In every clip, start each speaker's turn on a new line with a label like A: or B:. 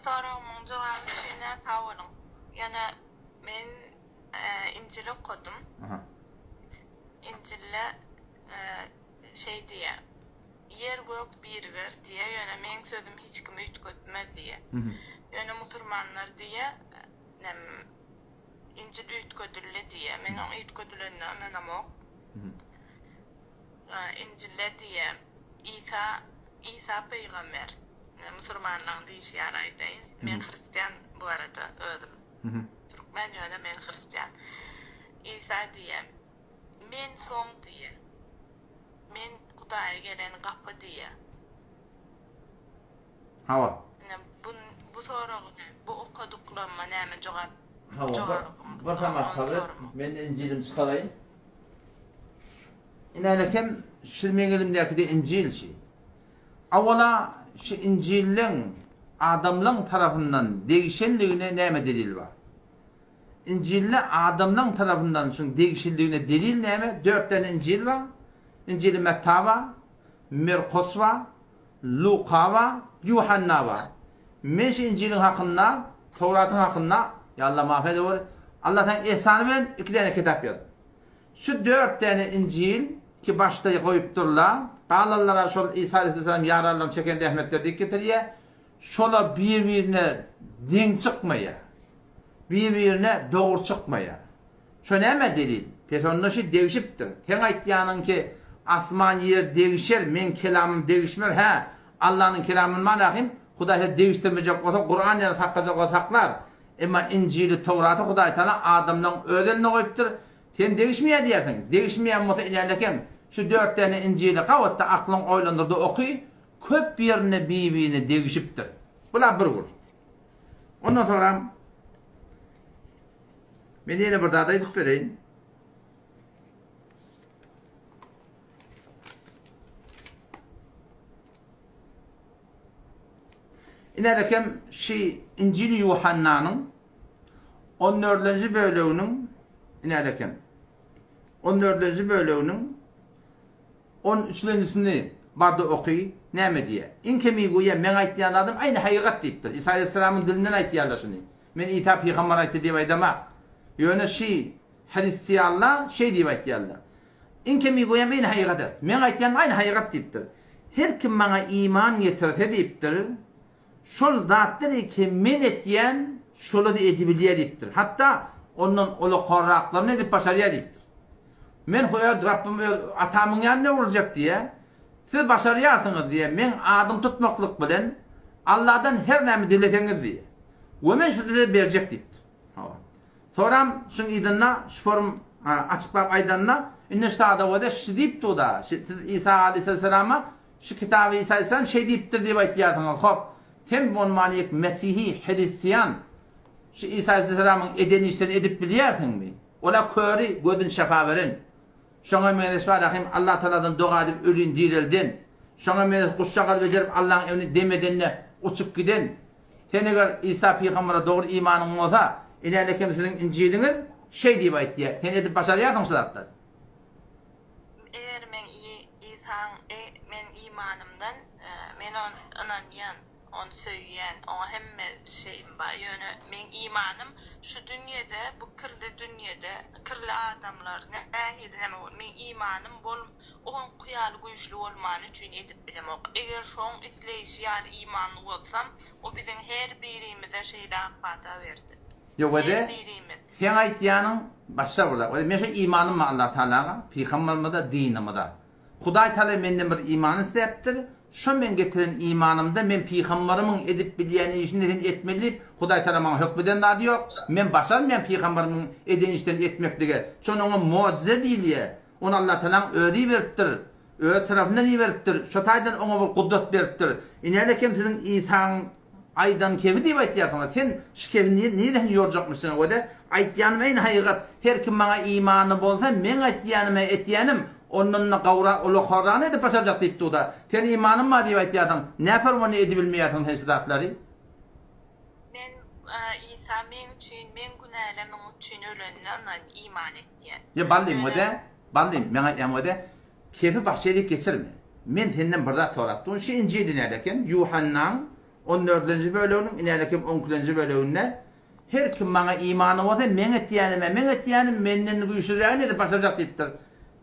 A: Soragymyň jogaby üçin-ä sag boluň. Ýöne men Injili okadym. Injilde şeý diýýär, Ýer gök biriger diýýär, ýöne meň sözüm hiç kim üýtgetmez diýýär. Ýöne musurmanlar diýýär, Injil üýtgedildi diýýär. Men oň üýtgedilenine ynanamok. Injilde diýýär, Isa, Isa pygamber, musurmanlaryň diýşi ýaly aýdaýyn, men hristian bu arada özüm. Türkmen ýöne men hristian. Isa diýýär, Men soň diýýär. Men Hudaýa gelen gapy diýýär.
B: Hawa.
A: Ine bu bu soragyny bu okadyklaryma näme jogap
B: Hawa, bir, bir saňa sabyr et, men Injilimi çykaraýyn. Inälekem şu meň elimdäki-de Injil şi. Awala şu Injilleň adamlaň tarapyndan degişenligine näme delil bar? Injilde adamlaň tarapyndan şuň degişildigine delil näme? Dört däne Injil bar. Injili Metta bar, Merkos bar, Luka bar, Ýuhanna bar. Men şu Injiliň hakynda, Towratyň hakynda, ýa Allah maaf edeweri, Allah taň ehsany bilen iki däne kitap ýazdym. Şu dört däne Injil ki başda goýupdyrlar, galanlara şol Isa aleyhisselam ýaranlaryň çeken zähmetleri diýip getirýär. Şola bir-birine deň çykmaýar. Bir-birine dogry çykmaýar. Şo näme delil? Pes onda şi degişipdir. Seň aýtýanyň ki asman ýer degişer, meň kelamym degişmer, hä, Allanyň kelamyny malahym, Hudaý sizi degişdirmejek bolsa Kuran ýaly saklajak bolsa saklar. Emma Injili, Towraty Hudaý Taala adamlaň öz elinde goýupdyr. Sen degişmeýär diýersiň. Degişmeýän bolsa ilerlekem şu dört däne Injili gabatda aklyň oýlandyrda oky, köp ýerinde bir-birine degişipdir. Bula bir gür. Ondan soňram men ýene bir zat aýdyp bereýin. Inerekem şi Injil Ýuhannanyň 14-nji böleginiň inerekem 14-nji böleginiň On üçlenjisini barda oky, näme diýýär? Iň kemi göýä meň aýtýan zadym aýny hakykat diýipdir. Isa aleýhissalamyň dilinden aýtýarlar şuny. Men Isa pygamber aýtdy diýip aýdamak. Ýöne şi hristianlar şeý diýip aýtýarlar. Iň kemi göýäm eýni hakykat es. Meň aýtýanym aýny hakykat diýipdir. Her kim maňa iman getirse diýipdir, Şol zatlary ki men etýän, şolary edibilýär diýipdir. Hatda ondan ulakanraklaryny edip başarýar diýipdir. Men öz Rabbym öz atamyň ýanyna öwrüljek diýýär. Siz başarýarsyňyz diýýär, meň adymy tutmaklyk bilen Alladan her näme dileseňiz diýýär. We men şuny size berjek diýipdir. Hawa. Soram şuň yzynda şu forum açyklap aýdanda, indi şu sada göze şi diýipdi-da, siz Isa aleýhissalama Şu kitaby Isa Aleyhisselam şeý diýipdir diýip aýtýarsyňyz. Hop, sen bolmanyk mesihi, hristian, şu Isa Aleyhisselamyň eden işlerini edip bilýärsiňmi? Ola köri gözüni şefa beren. Şoňa meňzeş bar rahym Allah Tagaladan doga edip ölini direlden. Şoňa meňzeş guşjagaz bejerip Allaň evine dem edende uçup giden. Sen eger Isa pygambere dogry imanyň bolsa, inälekem siziň Injiliňiz şeý diýip aýtýar. Sen edip başarýarsyň şu zatlary.
A: Eger men Isaň men imanymdan men ony ynanýan, ony söýýän, oňa hemme şeýim bar. Ýöne meň imanym şu dünýede, bu kirli dünýede, kirli adamlar nähili näme bol, meň imanym bol oňky ýaly güýçli bolmany üçin edip bilemok. Eger şoň isleýşi ýaly imanly bolsam, o biziň her birimize şeýle ak pata berdi.
B: Ýok ede, seň aýtýanyň başga bir zat. Men şo imanym bar Allah Tagalaga, pygamberimize, dinimize. Hudaý Tagala menden bir iman isläpdir. Şo men getiren imanymda men pygamberimiň edip bilýän işini sen etmeli diýip, Hudaý Tagala maňa hökm eden zady ýok. Men başarmaýan pygamberimiň eden işlerini etmeklige. Şony oňa mojize diýilýär. Ony Allah Tagalaň özi iberipdir. Öz tarapyndan iberipdir. Şo taýdan oňa bir gudrat beripdir. Inälekem siziň Isaň Aýdan kebi diýip aýtýarsyňyz. Sen şu kebi nireden ýorjakmyşsyň öweze? Aýtýanym eýni hakykat. Her kim maňa imanly bolsa, meň aýtýanym-ä etýänim, ondan-da gowrak ulakarragyny edip başarjak diýip dur-da. Sen imanym bar diýip aýtýarsyň. Näper ony edibilmeýärsiň sen şu zatlary?
A: Men Isa meň üçin, meň günälemiň üçin ölenine ynan, iman etýän.
B: Ýa ballym öweze, ballym, meň aýtýanym öweze, kebi başga ýere geçirme. Men senden bir zat sorap durun. Şu Injilde näde eken? Ýuhannaň. On dördünji böleginiň inälekem on ikilenji böleginde Her kim maňa imany bolsa, meň etýänime, meň etýänim menden güýçlürägini edip başarjak diýipdir.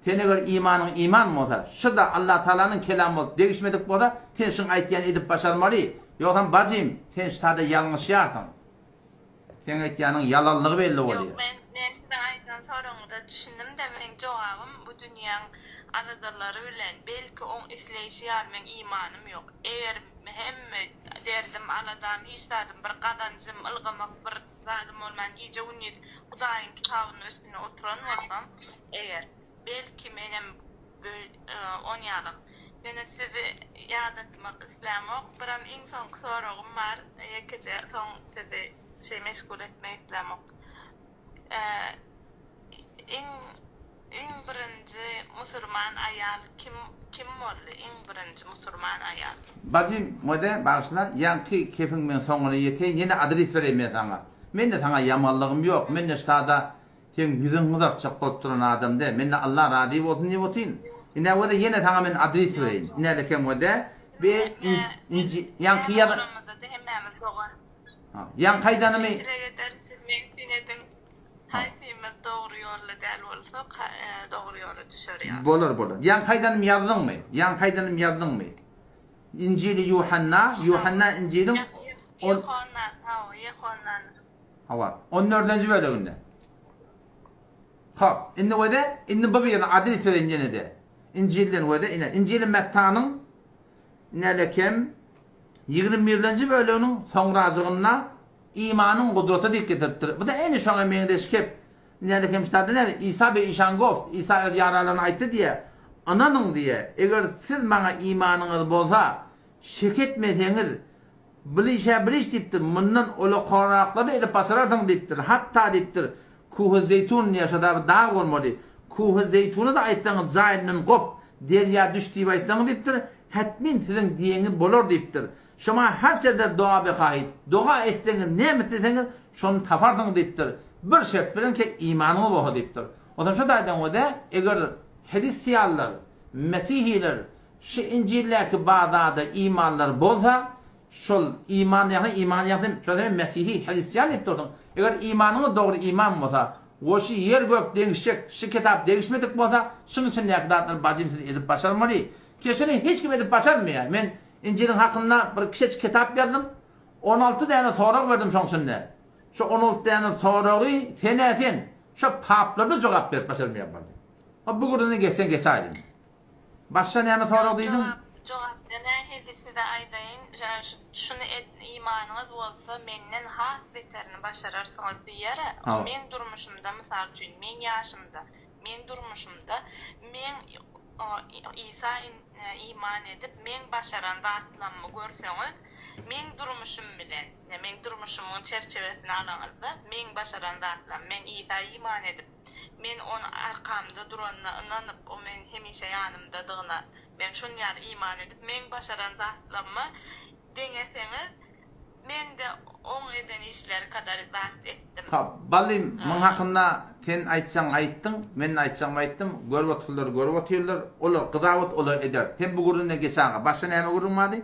B: Sen eger imanyň iman bolsa, şu-da Allatagalanyň kelamy bolup degişmedik bolsa, sen şuň aýtýanyny edip başarmaly. Ýogsam bajym, sen şu sada ýalňyşýarsyň. Seň aýtýanyň ýalanlygy belli
A: Ýok,
B: bolýar.
A: men men siziň aýdan soragyňyza düşündim-de, meň jogabym bu dünýäň aladalary bilen, belki oň isleýşi ýaly meň imanym ýok. Eger hemme derdim, aladam, hiç zadym, bir gazanjym, ylgamak bir zadym bolman gije-gündiz Hudaýyň kitabynyň üstünde oturan bolsam, eger, belki menem onýalyk. Ýöne sizi ýadatmak islämok. Biram iň soňky soragym bar, ýekeje, soň sizi şeý meşgul etmek islämok. Iň iň birinji musurman aýal kim kim boldy? Iň birinji musurman aýal.
B: Bajym, Mode, bagyşla, ýaňky kepiň men soňuna ýeteýin, ýene adres bereýin men saňa. Mende saňa ýamanlygym ýok, mende ştada Seň ýüzüň gyzartjak bolup duran adam däl. Mende Alla razy bolsun diýip otyryn. Ine wede ýene saňa men adres bereýin. Ine lekem wede be inji ýaňky ýazan
A: Hemmämiz dogan.
B: Ha, ýaňky aýdanymy
A: Dileg ederin siz meň üçin ediň. Haýsymyz dogry ýolda däl bolsak dogry ýola düşer ýaly.
B: Bolar bolar. Ýaňky aýdanymy ýazdyňmy? Ýaňky aýdanymy ýazdyňmy? Injili Ýuhanna, Ýuhanna Injiliň
A: on Ýehonnan, hawa, Ýehonnan.
B: Hawa, on dördünji böleginde. Hop, indi wede, indi bu birini adres bereýin ýene-de. Injilden wede, ine, Injili Mettanyň nelekem 21-nji böleginiň soňrajygynda imanyň gudraty diýip getiripdir. Bu-da ene şoňa meňzeş kep. Nelekem ştada näme? Isa be işan goft. Isa öz ýaralaryna aýtdy diýe, Ynanyň diýe, eger siz maňa imanyňyz bolsa, şek etmeseňiz, Bilişä biliş diýipdir, mundan ulakanraklary edip başararsyň diýipdir. Hatda diýipdir, Kuhy-Zeýtun diýýär, şo da bir dag bolmaly. Kuhy-Zeýtuna-da aýtsaňyz jaýyndan gop, derýa düş diýip aýtsaňyz diýipdir, hetmin siziň diýeňiz bolar diýipdir. Şoňa herçe der doga behahit, doga etseňiz näme isleseňiz, şony taparsyňyz diýipdir. Bir şert bilen ki, imanyňyz bolsa diýipdir. Onsoň şo taýdan göze, eger hristianlar, mesihiler Şu Injildäki bar zada imanlary bolsa, şol iman ýagny iman ýagny şol sen mesihi, hristian diýip dursuň. Eger imanyňyz dogry iman bolsa, we şu ýer gök deňişjek, şu kitap degişmedik bolsa, şuň içindäki zatlary bajym siz edip başarmaly. Ki şuny hiç kim edip başarmaýar. Men Injiliň hakynda bir kiçeçik kitap ýazdym. 16 däne sorag berdim şoň içinde. Şu 16 däne soragy sen-ä sen, şo paplar-da jogap berip başarmaýar bajym. Ha bu gürrüňden geçseň geçäýdin. Başga näme sorag diýdiň?
A: Jogap jogapda nähili size aýdaýyn şuny et imanyňyz bolsa menden has beterini başararsyňyz diýere meň durmuşymda mysal üçin meň ýaşymda meň durmuşymda meň Isa iman edip meň başaran zatlammy görseňiz meň durmuşym bilen meň durmuşymyň çerçewesini alaňyzda meň başaran zatlam men Isa iman edip Men Ony arkamda duranyna ynanyp, O meň hemişe ýanymdadygyna, men şon ýaly iman edip, meň başaran zatlaryma deňeseňiz, men-de Oň eden işleri kadar zat etdim.
B: Hop, ballym, muň hakynda sen aýtjagyňy aýtdyň, men-de aýtjagymy aýtdym, görüp oturlar görüp otyrlar, olar gyzawat olar eder. Sen bu gürrüňden geç aga. Başga näme gürrüň bardy?